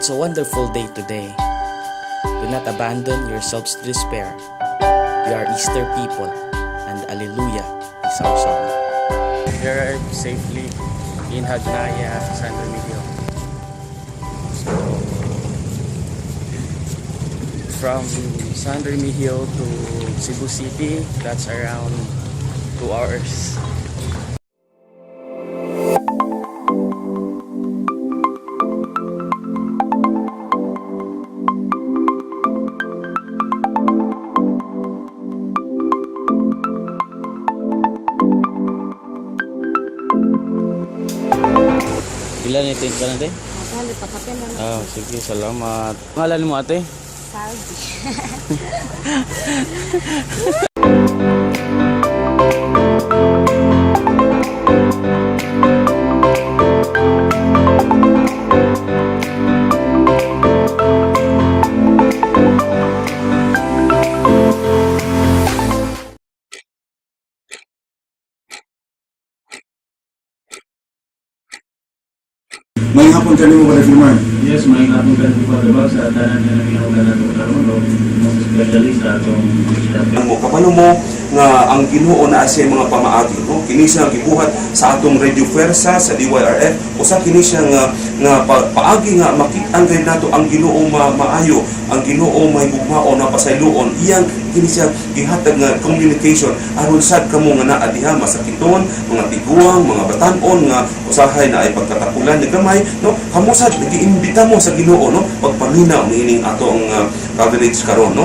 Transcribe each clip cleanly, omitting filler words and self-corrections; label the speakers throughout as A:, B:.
A: It's a wonderful day today. Do not abandon yourselves to despair. We are Easter people, and Alleluia is our song. We arrived safely in Hagnaya, San Remigio. So, from San Remigio to Cebu City, that's around 2 hours. Pila ni tent ka natin?
B: Sali, pakapin lang.
A: Ah, sige, salamat. Pangalan mo, ate?
B: Saldi.
C: May hapon kanimo, Brother Filmar.
D: Yes, may hapon ka Father Bob sa tanan nga naminaw ka nato karon, no, most especially sa atong chapel.
E: Mo kabalo mo nga ang Ginoo naa siya mga pamaagi, no? Kini siya gibuhat sa atong Radio Fuerza sa DYRF. Usa kini siya nga paagi nga makit-an kay nato ang Ginoo maayo, ang Ginoo mahigugmaon na pasayloon. Iyang kini siya gihatag nga communication aron sad kamo nga naa diha masakiton, mga tiguang, mga batan-on nga usahay na ay pagkatapulan ni gamay, no? Kamo sad giimbita mo sa Ginoo, no, pagpaminaw niining ato ang coverage karon, no?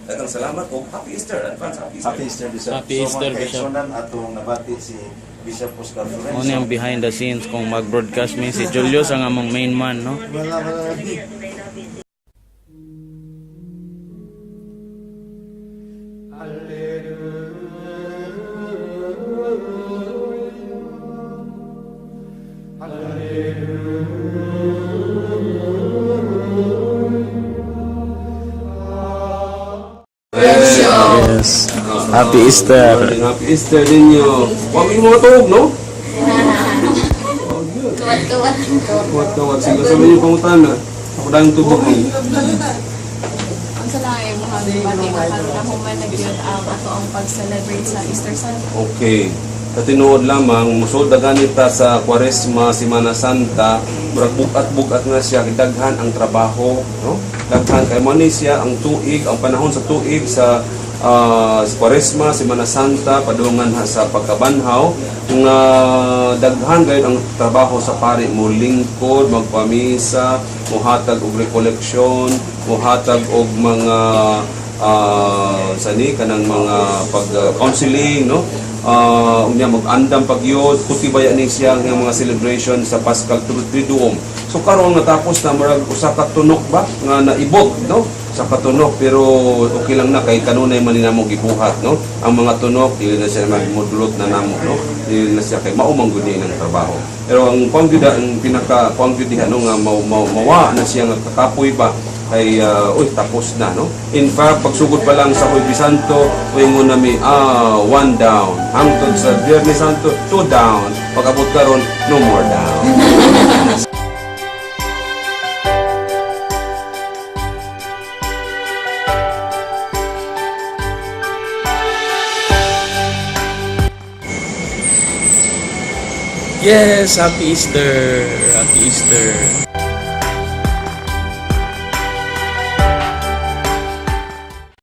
E: Daghang salamat og Happy Easter, advance Happy Easter.
F: Happy Easter, Bishop.
A: Happy
F: So,
A: Easter,
F: mga
A: Bishop.
F: kaigsunan, atong nabati si Bishop Oscar Florencio.
A: Ano yung behind the scenes kung mag-broadcast mi si Julius ang among main man, no?
F: Wala, wala.
A: Yes. Happy Easter.
E: Happy Easter ninyo. Wa mi mga tuog, no?
B: Kawat-kawat.
E: Kawat kawat sige sa inyo pangutana. Ako dang tubog ni.
G: Ang sa lang ay muhang bati nga karon na human na gyud ang ato ang pag-celebrate sa Easter Sunday.
E: Okay. Sa tinuod lamang, musod na ganita sa Kwaresma, Semana Santa, murag bugat-bugat nga siya, daghan ang trabaho, no? Daghan kay mo ni siya ang tuig, ang panahon sa tuig sa Kwaresma, Semana Santa, padungan ha sa pagkabanhaw, nga daghan gayud ang trabaho sa pari mo lingkod, magpamisa, muhatag og recollection, muhatag og mga sani kanang mga pag counseling, no? Unya mag-andam pagyud kutibaya ni siya ang mga celebration sa Paschal Triduum. So karon natapos na, murag usa ka tunok ba nga naibog, no, sa katunok, pero okay lang na kay kanunay man ni namo gibuhat, no? Ang mga tunok dili na siya magmudulot na namo, no? Dili na siya kay mao man gud ni ng trabaho. Pero ang kuan gyud, ang pinaka kuan gyud diha, no, nga mawa na siya nga kakapoy ba kay uy, tapos na, no? In fact, pagsugod pa lang sa Huwebes Santo, moingon nami, one down, hangtod sa Biyernes Santo, two down. Pag-abot karon, no more down.
A: Yes, Happy Easter. Happy Easter.